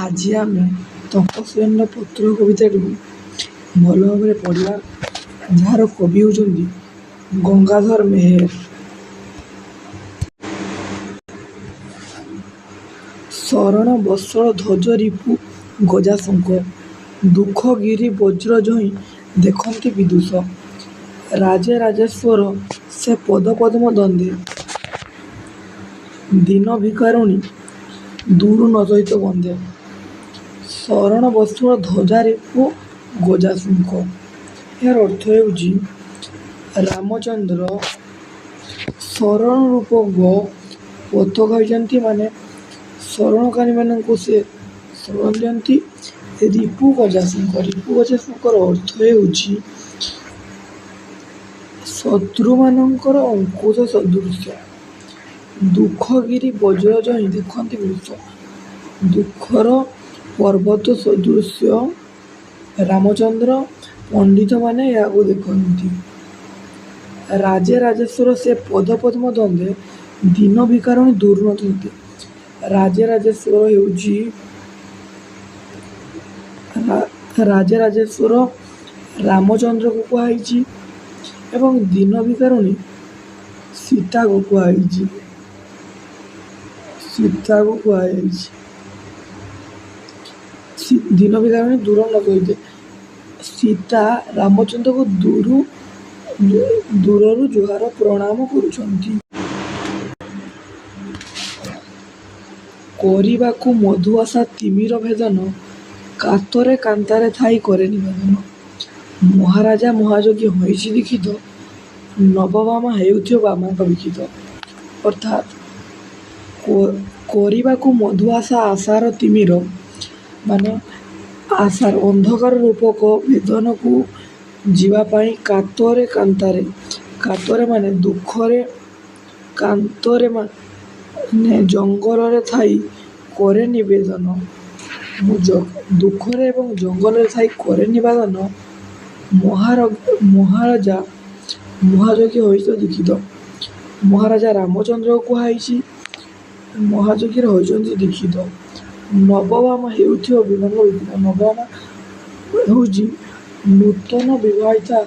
ଆଜି ଆମେ ତପସ୍ୱିନୀର ପତ୍ର କବିତାଟିକୁ ଭଲ ଭାବରେ ପଢ଼ିବା, ଯାହାର କବି ହେଉଛନ୍ତି ଗଙ୍ଗାଧର ମେହେର। ଶରଣ ବତ୍ସଳ ଧ୍ୱଜ ରିପୁ ଗଜାଶୁଙ୍କ, ଦୁଃଖ ଗିରି ବଜ୍ର ଯହିଁ ଦେଖନ୍ତି ବିଦୁଷ। ରାଜେ ରାଜେଶ୍ୱର ସେ ପଦପଦ୍ମ ଦ୍ୱନ୍ଦ୍ୱେ, ଦୀନ ଭିଖାରୁଣୀ ଦୂରୁ ନ ସହିତେ ବନ୍ଦେ। ଶରଣ ବତ୍ସଳ ଧ୍ୱଜା ରିପୁ ଗଜାଶୁଙ୍କ, ଏହାର ଅର୍ଥ ହେଉଛି ରାମଚନ୍ଦ୍ର ଶରଣ ରୂପକ ପତାକା ହୋଇଛନ୍ତି, ମାନେ ଶରଣକାରୀମାନଙ୍କୁ ସେ ଶରଣ ଦିଅନ୍ତି। ରିପୁ ଗଜାଶୁଙ୍କ, ରିପୁ ଗଜାଶୁଙ୍କର ଅର୍ଥ ହେଉଛି ଶତ୍ରୁମାନଙ୍କର ଅଙ୍କୁଶ ସଦୃଶ। ଦୁଃଖଗିରି ବଜ୍ର ଯହିଁ ଦେଖନ୍ତି ବିଦୁଷ, ଦୁଃଖର ପର୍ବତ ସଦୃଶ୍ୟ ରାମଚନ୍ଦ୍ର, ପଣ୍ଡିତମାନେ ଏହାକୁ ଦେଖନ୍ତି। ରାଜେ ରାଜେଶ୍ୱର ସେ ପଦପଦ୍ମ ଦ୍ୱନ୍ଦ୍ୱେ, ଦୀନ ଭିଖାରୁଣୀ ଦୂରୁ ନ ସହିତେ। ରାଜେ ରାଜେଶ୍ୱର ହେଉଛି ରାଜେ ରାଜେଶ୍ୱର ରାମଚନ୍ଦ୍ରକୁ କୁହାହେଇଛି ଏବଂ ଦୀନ ଭିଖାରୁଣୀ ସୀତାକୁ କୁହାଯାଇଛି, ସୀତାକୁ କୁହାଯାଇଛି। ଦୀନ ଭିଖାରୁଣୀ ଦୂର ନ ସହିତେ, ସୀତା ରାମଚନ୍ଦ୍ରକୁ ଦୂରରୁ ଜୁହାର ପ୍ରଣାମ କରୁଛନ୍ତି। କରିବାକୁ ମଧୁ ଆଶା ତିମିର ଭେଦନ, କାତରେ କାନ୍ତାରେ ଥାଇ କରେ ନିବେଦନ। ମହାରାଜା ମହାଯୋଗୀ ହୋଇଛି ଦୀକ୍ଷିତ, ନବବାମା ହେଉଥିବ ବାମାଙ୍କ ବୀକ୍ଷିତ। ଅର୍ଥାତ୍ କରିବାକୁ ମଧୁ ଆଶା, ଆଶାର ତିମିର ମାନେ ଆଶାର ଅନ୍ଧକାର ରୂପକ ଭେଦନକୁ ଯିବା ପାଇଁ, କାତରେ କାନ୍ତାରେ, କାତରେ ମାନେ ଦୁଃଖରେ, କାନ୍ତରେ ମାନେ ଜଙ୍ଗଲରେ ଥାଇ କରେ ନିବେଦନ, ମୁଁ ଦୁଃଖରେ ଏବଂ ଜଙ୍ଗଲରେ ଥାଇ କରେ ନିବେଦନ। ମହାରାଜା ମହାଯୋଗୀ ହୋଇଛ ଦୀକ୍ଷିତ, ମହାରାଜା ରାମଚନ୍ଦ୍ରକୁ କୁହାହେଇଛି, ମହାଯୋଗୀରେ ହୋଇଛନ୍ତି ଦୀକ୍ଷିତ। ନବବାମ ହେଉଥିବ ବିମାଙ୍କ ବୀକ୍ଷିତ, ନବବାମା ହେଉଛି ନୂତନ ବିବାହିତା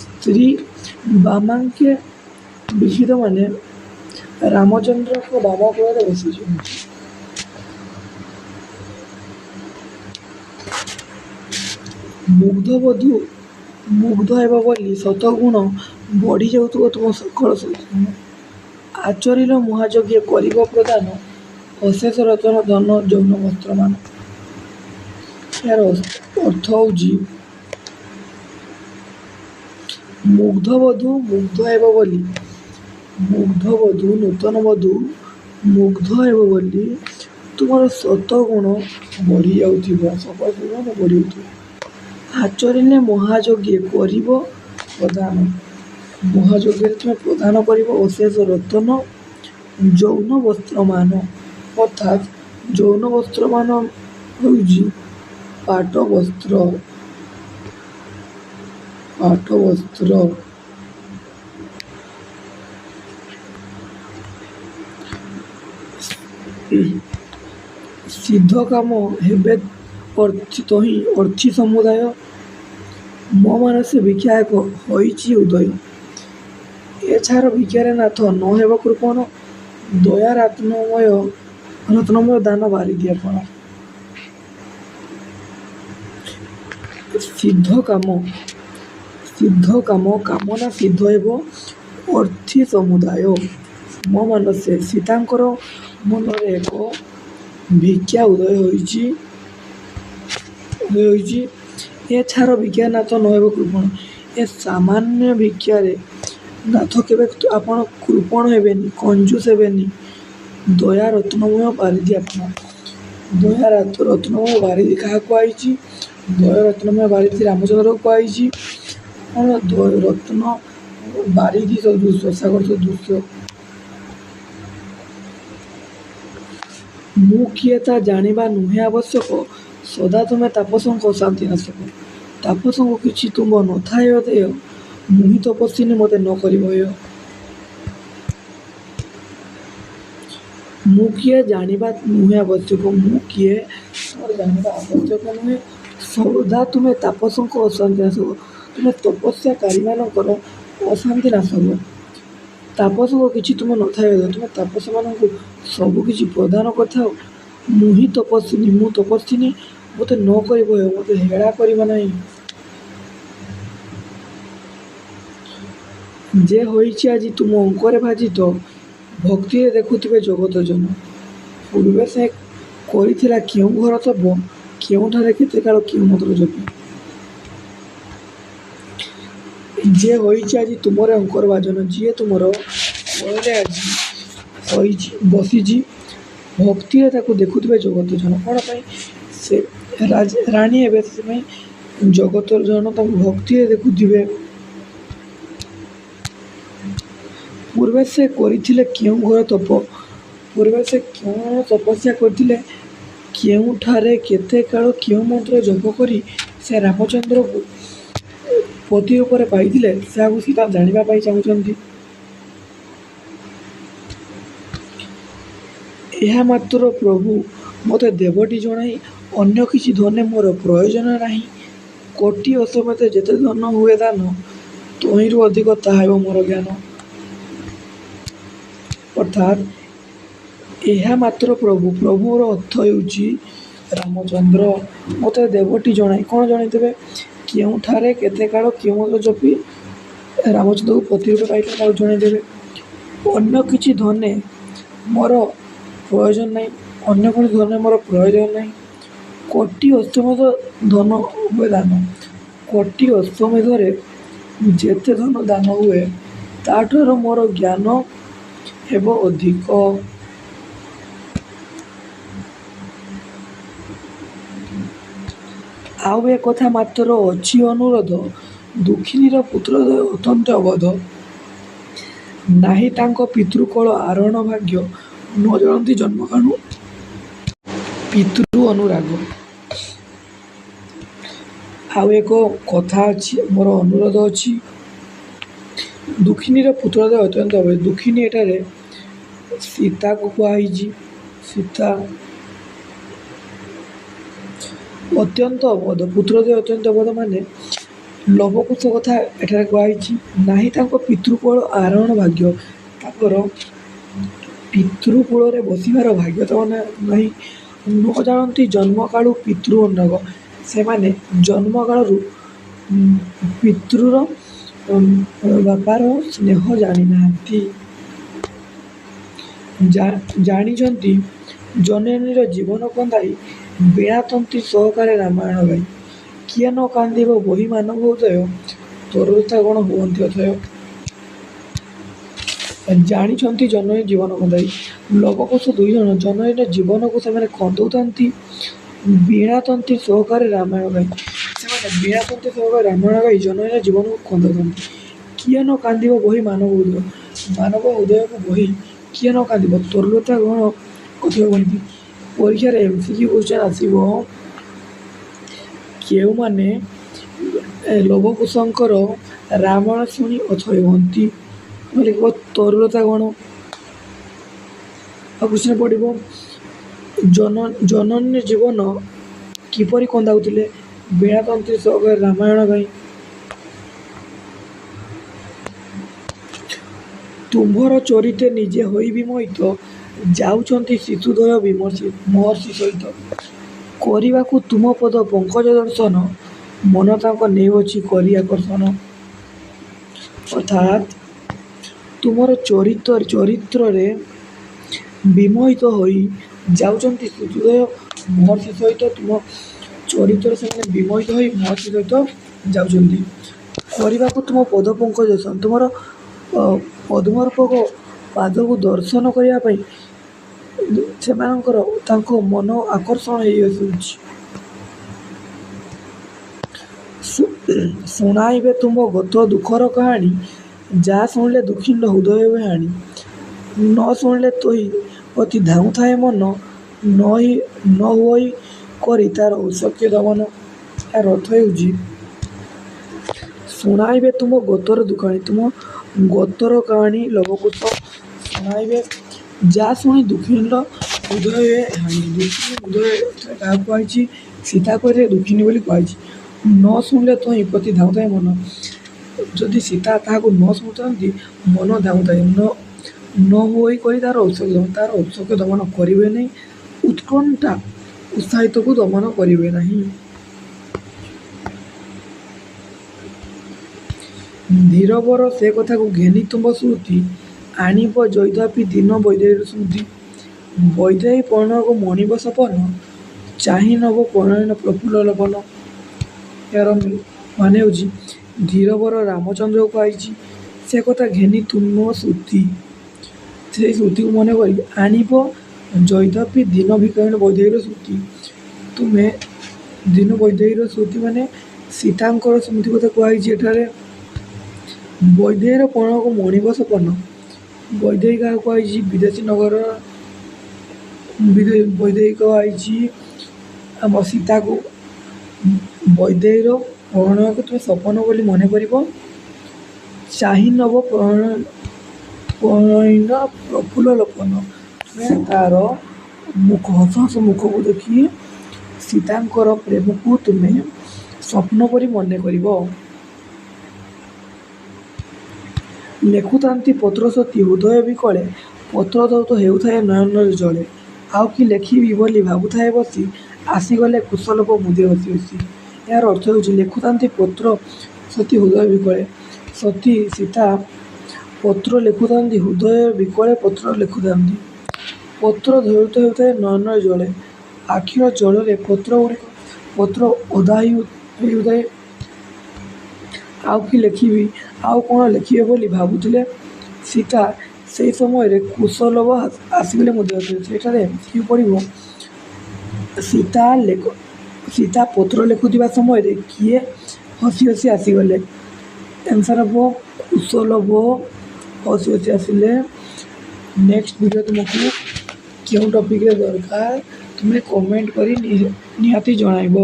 ସ୍ତ୍ରୀ, ବାମାଙ୍କେ ବୀକ୍ଷିତ ମାନେ ରାମଚନ୍ଦ୍ରଙ୍କ ବାମ କୂଳରେ ବସିଛନ୍ତି। ମୁଗ୍ଧବଧୂ ମୁଗ୍ଧ ହେବ ବୋଲି ଶତଗୁଣ, ବଢ଼ି ଯାଉଥିବ ତୁମ ସକଳ ସଦ୍ଗୁଣ। ଆଚରିଲ ମହାଯୋଗୀ କରିବ ପ୍ରଦାନ, ଅଶେଷ ରତନ ଧନ ଯୌନ ବସ୍ତ୍ରମାନ। ଏହାର ଅର୍ଥ ହେଉଛି ମୁଗ୍ଧବଧୂ ମୁଗ୍ଧ ହେବ ବୋଲି, ମୁଗ୍ଧବଧୂ ନୂତନ ବଧୂ ମୁଗ୍ଧ ହେବ ବୋଲି ତୁମର ଶତଗୁଣ ବଢ଼ି ଯାଉଥିବ, ସକଳ ସଦ୍ଗୁଣ ବଢ଼ି ଯାଉଥିବ। ଆଚରିଲେ ମହାଯୋଗୀ କରିବ ପ୍ରଦାନ, ମହାଯୋଗୀରେ ତୁମେ ପ୍ରଦାନ କରିବ ଅଶେଷ ରତନ ଯୌନ ବସ୍ତ୍ରମାନ, ଅର୍ଥାତ୍ ଯୌନ ବସ୍ତ୍ରମାନ ହେଉଛି ପାଟ ବସ୍ତ୍ର, ପାଟ ବସ୍ତ୍ର। ସିଦ୍ଧ କାମ ହେବେ ତହିଁ ଅର୍ଥୀ ସମୁଦାୟ, ମୋ ମାନସେ ଭିକ୍ଷା ଏକ ହୋଇଛି ଉଦୟ। ଏ ଛାର ଭିକ୍ଷାରେ ନାଥ ନ ହେବ କୃପଣ, ଦୟା ରତ୍ନମୟ ଦାନ ବାରିଧି ଆପଣ। ସିଦ୍ଧ କାମ, ସିଦ୍ଧ କାମ କାମନା ସିଦ୍ଧ ହେବ ଅର୍ଥୀ ସମୁଦାୟ, ମୋ ମାନସେ ସୀତାଙ୍କର ମନରେ ଏକ ଭିକ୍ଷା ଉଦୟ ହୋଇଛି, ଉଦୟ ହୋଇଛି। ଏ ଛାର ଭିକ୍ଷା ନାଥ ନ ହେବ କୃପଣ, ଏ ସାମାନ୍ୟ ଭିକ୍ଷାରେ ନାଥ କେବେ ଆପଣ କୃପଣ ହେବେନି, କଞ୍ଜୁସ ହେବେନି। ଦୟା ରତ୍ନମୟ ବାରିଧି ଆପଣ, ଦୟା ରତ୍ନମୟ ବାରିଧି କାହାକୁ କୁହାହେଇଛି? ଦୟା ରତ୍ନମୟ ବାରିଧି ରାମଚନ୍ଦ୍ରକୁ କୁହାହେଇଛି। ଆପଣ ରତ୍ନ ବାରିଧି ସଦୃଶ, ସାଗର ସଦୃଶ୍ୟ। ମୁଁ କିଏ ତା ଜାଣିବା ନୁହେଁ ଆବଶ୍ୟକ, ସଦା ତୁମେ ତାପସଙ୍କ ଅଶାନ୍ତି ନାଶକ। ତାପସଙ୍କୁ କିଛି ତୁମ୍ଭ ନଥାଏ ଦେୟ, ମୁହିଁ ତପସ୍ୱିନୀ ମୋତେ ନ କରିବ ହେୟ। ମୁଁ କିଏ ଜାଣିବା ନୁହେଁ ଆବଶ୍ୟକ। ମୁଁ କିଏ ତୁମର ଜାଣିବା ଆବଶ୍ୟକ ନୁହେଁ। ସଦା ତୁମେ ତାପସଙ୍କ ଅଶାନ୍ତି ନାଶକ। ତୁମେ ତପସ୍ୟାକାରୀମାନଙ୍କର ଅଶାନ୍ତି ନାଶକ। ତାପସଙ୍କ କିଛି ତୁମ ନଥାଏ ଭେଦ। ତୁମେ ତାପସମାନଙ୍କୁ ସବୁକିଛି ପ୍ରଦାନ କରିଥାଅ। ମୁହିଁ ତପସ୍ୱିନୀ, ମୁଁ ତପସ୍ୱିନୀ, ମୋତେ ନ କରିବ ହେୟ। ମୋତେ ହେଳା କରିବ ନାହିଁ। ଯେ ହୋଇଛି ଆଜି ତୁମ ଅଙ୍କରେ ଭାଜିତ, ଭକ୍ତିରେ ଦେଖୁଥିବେ ଜଗତଜନ। ପୂର୍ବେ ସେ କରିଥିଲା କେଉଁ ଘୋର ତପ, କେଉଁଠାରେ କେତେକାଳ କେଉଁ ମନ୍ତ୍ର ଜପି। ଯେ ହୋଇଛି ଆଜି ତୁମର ଅଙ୍କରେ ଭାଜନ, ଯିଏ ତୁମର କୋଳରେ ଆଜି ଶୋଇଛି ବସିଛି, ଭକ୍ତିରେ ତାକୁ ଦେଖୁଥିବେ ଜଗତଜନ। କ'ଣ ପାଇଁ ସେ ରାଣୀ ହେବେ, ସେଥିପାଇଁ ଜଗତଜନ ତାଙ୍କୁ ଭକ୍ତିରେ ଦେଖୁଥିବେ। ପୂର୍ବେ ସେ କରିଥିଲେ କେଉଁ ଘୋର ତପ, ପୂର୍ବେ ସେ କେଉଁ ତପସ୍ୟା କରିଥିଲେ, କେଉଁଠାରେ କେତେକାଳ କେଉଁ ମନ୍ତ୍ର ଜପ କରି ସେ ରାମଚନ୍ଦ୍ରଙ୍କୁ ପତି ରୂପରେ ପାଇଥିଲେ, ସେହାକୁ ସୀତା ଜାଣିବା ପାଇଁ ଚାହୁଁଛନ୍ତି। ଏହା ମାତ୍ର ପ୍ରଭୁ ମୋତେ ଦେବଟି ଜଣାଇ, ଅନ୍ୟ କିଛି ଧନେ ମୋର ପ୍ରୟୋଜନ ନାହିଁ। କୋଟି ଅଶ୍ୱମେଧେ ଯେତେ ଧନ ହୁଏ ଦାନ, ତହିଁରୁ ଅଧିକ ତାହା ହେବ ମୋର ଜ୍ଞାନ। ଅର୍ଥାତ୍ ଏହା ମାତ୍ର ପ୍ରଭୁ, ପ୍ରଭୁର ଅର୍ଥ ହେଉଛି ରାମଚନ୍ଦ୍ର, ମୋତେ ଦେବଟି ଜଣାଇ। କ'ଣ ଜଣାଇଦେବେ? କେଉଁଠାରେ କେତେକାଳ କେଉଁ ମନ୍ତ୍ର ଜପି ରାମଚନ୍ଦ୍ରକୁ ପତି ରୂପେ ପାଇଥିଲେ ତାକୁ ଜଣାଇଦେବେ। ଅନ୍ୟ କିଛି ଧନେ ମୋର ପ୍ରୟୋଜନ ନାହିଁ। ଅନ୍ୟ କୌଣସି ଧନ ମୋର ପ୍ରୟୋଜନ ନାହିଁ। କୋଟି ଅଶ୍ୱମେଧ ଧନ ହୁଏ ଦାନ, କୋଟି ଅଶ୍ୱମେଧରେ ଯେତେ ଧନ ଦାନ ହୁଏ ତାଠାରୁ ମୋର ଜ୍ଞାନ ହେବ ଅଧିକ। ଆଉ ଏ କଥା ମାତ୍ର ଅଛି ଅନୁରୋଧ, ଦୁଃଖିନୀର ପୁତ୍ରଦ୍ୱୟ ଅତ୍ୟନ୍ତ ଅବୋଧ। ନାହିଁ ତାଙ୍କ ପିତୃକୁଳ ଆରୋହଣ ଭାଗ୍ୟ, ନ ଜାଣନ୍ତି ଜନ୍ମକାଳୁ ପିତୃ ଅନୁରାଗ। ଆଉ ଏକ କଥା ଅଛି, ମୋର ଅନୁରୋଧ ଅଛି। ଦୁଃଖିନୀର ପୁତ୍ରଦ୍ୱୟ ଅତ୍ୟନ୍ତ ଅବୋଧ। ଦୁଃଖିନୀ ଏଠାରେ ସୀତାକୁ କୁହାହେଇଛି। ସୀତା ଅତ୍ୟନ୍ତ ଅବୋଧ, ପୁତ୍ରଦ୍ୱୟ ଅତ୍ୟନ୍ତ ଅବୋଧ ମାନେ ଲବକୁଶ କଥା ଏଠାରେ କୁହାହେଇଛି। ନାହିଁ ତାଙ୍କ ପିତୃକୁଳ ଆରୋହଣ ଭାଗ୍ୟ, ତାଙ୍କର ପିତୃକୂଳରେ ବସିବାର ଭାଗ୍ୟ ତ ନାହିଁ। ନ ଜାଣନ୍ତି ଜନ୍ମକାଳୁ ପିତୃ ଅନୁରାଗ, ସେମାନେ ଜନ୍ମକାଳରୁ ପିତୃର ବାପାର ସ୍ନେହ ଜାଣିନାହାନ୍ତି। ଜାଣିଛନ୍ତି ଜନନୀର ଜୀବନ କନ୍ଦାଇ, ବୀଣାତନ୍ତ୍ରୀ ସହକାରେ ରାମାୟଣ ଗାଇ। କିଏ ନ କାନ୍ଦିବ ବହି ମାନବ ହୃଦୟ, ତରୁଲତା ଗଣ ହୁଅନ୍ତି ଅଥୟ। ଜାଣିଛନ୍ତି ଜନନୀ ଜୀବନ କନ୍ଦାଇ, ଲବକୁଶ ଦୁଇଜଣ ଜନନୀର ଜୀବନକୁ ସେମାନେ କନ୍ଦାଉଥାନ୍ତି। ବୀଣାତନ୍ତ୍ରୀ ସହକାରେ ରାମାୟଣ ଗାଇ, ସେମାନେ ବୀଣାତନ୍ତ୍ରୀ ସହକାରେ ରାମାୟଣ ଗାଇ ଜନନୀର ଜୀବନକୁ କନ୍ଦାଉଥାନ୍ତି। କିଏ ନ କାନ୍ଦିବ ବହି ମାନବ ହୃଦୟ, ମାନବ ହୃଦୟକୁ ବହି କିଏ ନ କାନ୍ଦିବ, ତରୁଲତା ଗଣ ଅଥୟ ହୁଅନ୍ତି। ପରୀକ୍ଷାରେ MCQ question ଆସିବ, କେଉଁମାନେ ଲବକୁଶଙ୍କର ରାମାୟଣ ଶୁଣି ଅଥୟ ହୁଅନ୍ତି? ଲେଖିବ ତରୁଲତା ଗଣ। ଆଉ କ୍ୱେଶ୍ଚନ୍ ପଡ଼ିବ, ଜନନୀ ଜୀବନ କିପରି କନ୍ଦାଉଥିଲେ? ବୀଣାତନ୍ତ୍ରୀ ସହକାରେ ରାମାୟଣ ଗାଇ। ତୁମ୍ଭର ଚରିତେ ନିଜେ ହୋଇ ବିମୋହିତ, ଯାଉଛନ୍ତି ଶିଶୁଦ୍ୱୟ ମହର୍ଷି ସହିତ। କରିବାକୁ ତୁମ ପଦ ପଙ୍କଜ ଦର୍ଶନ, ମନ ତାଙ୍କ ନେଉଅଛି କରି ଆକର୍ଷଣ। ଅର୍ଥାତ୍ ତୁମର ଚରିତ୍ରରେ ବିମୋହିତ ହୋଇ ଯାଉଛନ୍ତି ଶିଶୁଦ୍ୱୟ ମହର୍ଷି ସହିତ। ତୁମ ଚରିତ୍ରରେ ସେମାନେ ବିମୋହିତ ହୋଇ ମହର୍ଷି ସହିତ ଯାଉଛନ୍ତି। କରିବାକୁ ତୁମ ପଦ ପଙ୍କଜ ଦର୍ଶନ, ତୁମର ପଦ୍ମରୂପକ ପାଦକୁ ଦର୍ଶନ କରିବା ପାଇଁ ସେମାନଙ୍କର ତାଙ୍କ ମନ ଆକର୍ଷଣ ହେଇଆସୁଛି। ଶୁଣାଇବେ ତୁମ୍ଭ ଗତ ଦୁଃଖର କାହାଣୀ, ଯାହା ଶୁଣିଲେ ଦୁଃଖିନୀର ହୃଦୟ ହୁଏ ହାଣି। ନ ଶୁଣିଲେ ତହିଁ ପ୍ରତି ଧାଉଁଥାଏ ମନ, ନ ହୁଅଇ କରି ତାର ଔସକ୍ୟ ଦମନ। ଏହାର ଅର୍ଥ ହେଉଛି, ଶୁଣାଇବେ ତୁମ ଗତର ଦୁଃଖାଣୀ, ତୁମ ଗତର କାହାଣୀ ଲବକୁଶ ଶୁଣାଇବେ। ଯା ଶୁଣି ଦୁଃଖିନୀର ହୃଦୟ ହାନି। ଦୁଃଖିନୀ ହୃଦୟ ଏଠାରେ କାହାକୁ କୁହାଯାଇଛି? ସୀତାକୁ ଏଠାରେ ଦୁଃଖିନୀ ବୋଲି କୁହାଯାଇଛି। ନ ଶୁଣିଲେ ତହିଁ ପ୍ରତି ଧାଉଁଥାଏ ମନ। ଯଦି ସୀତା ତାହାକୁ ନ ଶୁଣୁଥାନ୍ତି, ମନ ଧାଉଁଥାଏ। ନ ନ ହୋଇ କରି ତାର ଔଷଧ, ତାର ଔଷଧ ଦମନ କରିବେ ନାହିଁ। ଉତ୍କଣ୍ଠା ଉତ୍ସାହିତକୁ ଦମନ କରିବେ ନାହିଁ। ଧୀରବର ସେ କଥାକୁ ଘେନି ତୁମ୍ଭ ଶ୍ରୁତି, ଆଣିବ ଯଦ୍ୟପି ଦୀନ ବୈଦେହୀର ସ୍ମୃତି। ବୈଦେହୀ ପରିଣୟକୁ ମଣିବ ସପନ, ଚାହିଁ ନବ ପ୍ରଣୟ ପ୍ରଫୁଲ୍ଲ ଲୋପନ। ଏହାର ମାନେ ହେଉଛି, ଧୀରବର ରାମଚନ୍ଦ୍ରକୁ କୁହାଯାଇଛି, ସେ କଥା ଘେନି ତୁମ ଶ୍ରୁତି, ସେଇ ଶ୍ରୁତିକୁ ମନେ କରି ଆଣିବ ଯଦ୍ୟପି ଦୀନ ଭିକାରିଣୀ ବୈଦେହୀର ସ୍ମୃତି। ତୁମେ ଦୀନ ବୈଦେହୀର ସ୍ମୃତି ମାନେ ସୀତାଙ୍କର ସ୍ମୃତି କଥା କୁହାଯାଇଛି ଏଠାରେ। ବୈଦେହୀର ପରିଣୟକୁ ମଣିବ ସପନ। ବୈଦେହୀ କାହାକୁ କୁହାଯାଇଛି? ବିଦେଶୀ ନଗର ବୈଦେହୀ କୁହାଯାଇଛି ଆମ ସୀତାକୁ। ବୈଦେହୀର ପରିଣୟକୁ ତୁମେ ସପନ ବୋଲି ମନେ କରିବ, ଚାହିଁ ନବ ପ୍ରଣୟନ ପ୍ରଫୁଲ୍ଲ ଲୋପନ। ତୁମେ ତାର ମୁଖ, ହସ ହସ ମୁଖକୁ ଦେଖି ସୀତାଙ୍କର ପ୍ରେମକୁ ତୁମେ ସ୍ୱପ୍ନ ପରି ମନେ କରିବ। ଲେଖୁଥାନ୍ତି ପତ୍ର ସତୀ ହୃଦୟ ବିକଳେ, ପତ୍ର ଧୌତ ହେଉଥାଏ ନୟନରେ ଜଳେ। ଆଉ କି ଲେଖିବି ବୋଲି ଭାବୁଥାଏ ବସି, ଆସିଗଲେ କୁଶଲବ ମୁଦେ ହସି ହସି। ଏହାର ଅର୍ଥ ହେଉଛି, ଲେଖୁଥାନ୍ତି ପତ୍ର ସତୀ ହୃଦୟ ବିକଳେ। ସତୀ ସୀତା ପତ୍ର ଲେଖୁଥାନ୍ତି, ହୃଦୟ ବିକଳେ ପତ୍ର ଲେଖୁଥାନ୍ତି। ପତ୍ର ଧୌତ ହେଉଥାଏ ନୟନରେ ଜଳେ। ଆଖିର ଜଳରେ ପତ୍ର ଗୁଡ଼ିକ, ପତ୍ର ଓଦା ହେଉଥାଏ। ଆଉ କି ଲେଖିବି, ଆଉ କ'ଣ ଲେଖିବେ ବୋଲି ଭାବୁଥିଲେ ସୀତା, ସେହି ସମୟରେ କୁଶଲବ ଆସିଗଲେ ମୁଦେ ହସି। ସେଠାରେ ଏମସିକ୍ୟୁ ପଡ଼ିବ, ସୀତା ଲେଖ, ସୀତା ପତ୍ର ଲେଖୁଥିବା ସମୟରେ କିଏ ହସି ହସି ଆସିଗଲେ? ଆନ୍ସର୍ ହେବ କୁଶଲବ ହସି ହସି ଆସିଲେ। ନେକ୍ସଟ ଭିଡ଼ିଓ ତୁମକୁ କେଉଁ ଟପିକ୍ରେ ଦରକାର, ତୁମେ କମେଣ୍ଟ କରି ନିହାତି ଜଣାଇବ।